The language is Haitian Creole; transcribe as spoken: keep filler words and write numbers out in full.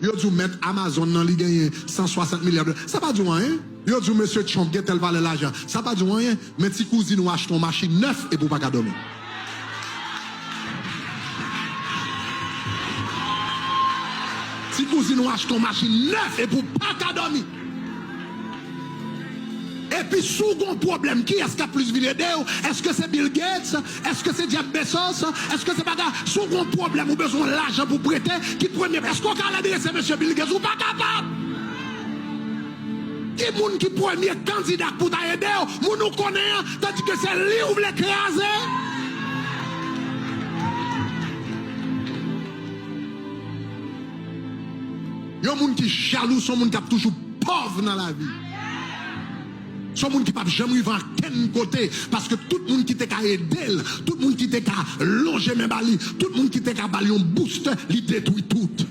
Yo di w mèt Amazon nan li genyen san swasant milya dola. Sa pa di w anyen. Yo di w mesye Trump gen tèl valè lajan. Sa pa di w anyen. Men ti kouzin ou achte yon machin nèf epi w pa ka dòmi. Ti kouzin ou achte yon machin nèf epi w pa ka dòmi. Epi si w gon pwoblèm, kiyès k ap plis vin ede w? Èske se Bill Gates? Èske se Jeff Bezos? Èske se bagay? Si w gon pwoblèm, ou bezwen lajan pou prete, ki premye? Èske w ka al adrese mesye Bill Gates? Ou pa kapab! Ki moun ki premye kandida k pou ta ede w? Moun ou konnen an, tandike se li ou vle kraze? Yon moun ki jalou, se yon moun k ap toujou pòv nan lavi. Se yon moun ki p ap janm rive ankenn kote, paske tout moun ki te ka ede l, tout moun ki te ka lonje men ba li, tout moun ki te ka ba l yon boost, li detwi tout.